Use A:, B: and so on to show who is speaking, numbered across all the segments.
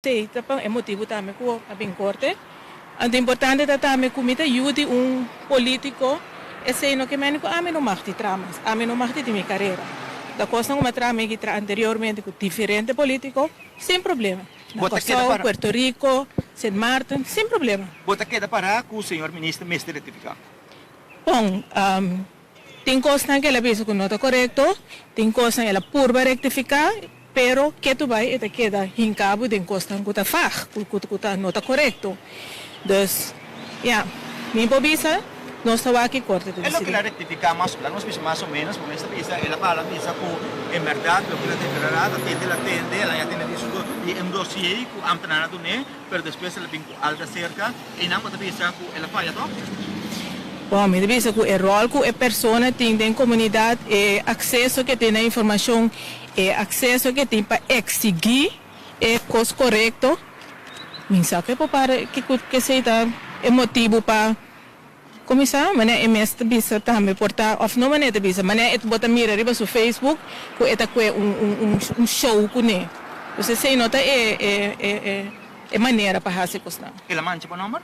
A: Esei ta pa e motibu tambe ku a bin korte. Anto importante ta tambe ku mi ta yu di un politiko, esei no ke mende ku ami no mag di traha mas, ami no mag di tin mi karera. Ta kosnan ku mi a traha mi traha anteriormente ku diferente politiko sin problema. Na
B: Bo ta keda
A: Kòrsou,
B: para.
A: Puerto Rico, Sint Maarten, sin problema.
B: Bo ta keda para ku señor minister mester rektifiká?
A: Bon, Tin kosnan ku el a bisa ku no ta korekto, tin kosnan el a purba rektifiká, pero ketu bai e ta keda hinká bo den kosnan ku ta fag, ku ta no ta korekto. Dus, ya, mi por bisa nos ta wak e korte ta
B: E loke
A: disidí.
B: el a rektifiká mas, laga nos bisa mas o ménos, bo mester bisa, el a bala bisa ku en bèrdat loke el a deklará ta tende el a tende, el a ya tende di su di un dosié ku ámtenar a dun'é, pero despues el a bin ku algu aserka. Einan bo ta bisa ku el a faya tòg?
A: Bon, mi ta bisa ku e ròl ku e persona tin den komunidat, e akseso ku e tin na informashon, e akseso ku e tin pa eksigí e kos korekto, mi sa ku e por para ku esei ta e motibu pa kuminsá. Manera e mes ta bisa tambe por ta, òf no manera e ta bisa, manera e bo ta mira riba su Facebook ku e ta kue un show kuné. Dus esei no ta e. E manera pa hasi kosnan.
B: El a mancha bo nomber?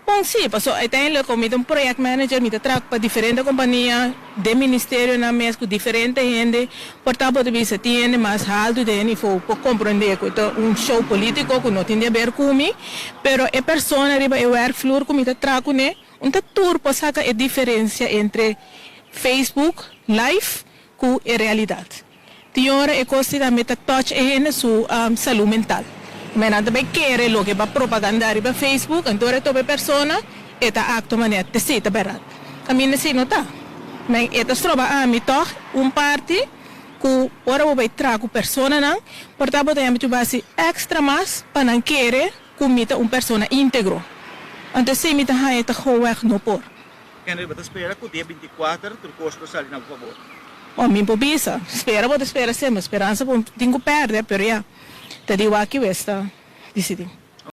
A: Bon, sí, paso uiteindelijk mi ta un project manager, mi ta traha pa diferente kompania, den ministerionan mes ku diferente hende, por ta bo ta bisa tin hende mas haltu den e nivou por komprende ku e ta un show politiko ku no tin di aber ku mi, pero e persona riba e werkvloer ku mi ta traha kuné, un ta tur por saka e diferensia entre Facebook live ku e realidat. Tin ora e kos di tambe ta touch e hende su salú mental. Me nan ta bay kere loke ba propaganda riba Facebook, anto ora e topa e persona e ta actua manera te si ta berdad. Caminda si no ta. Men e ta stroba ami tog un parti cu ora bo bay traha cu personanan por ta bo ta yama cu hasi extra mas pa nan kere cu mi ta un persona integro. Anto esey mi ta haya ta goweg no por.
B: Henry, bo ta spera ku dia 24 tur kos lo sali na bo fabor?
A: Oh, mi por bisa. Spera bo ta spera semper. Speransa bo tin ku pèrdè, pero ya, ta di wak ki wes ta disidí.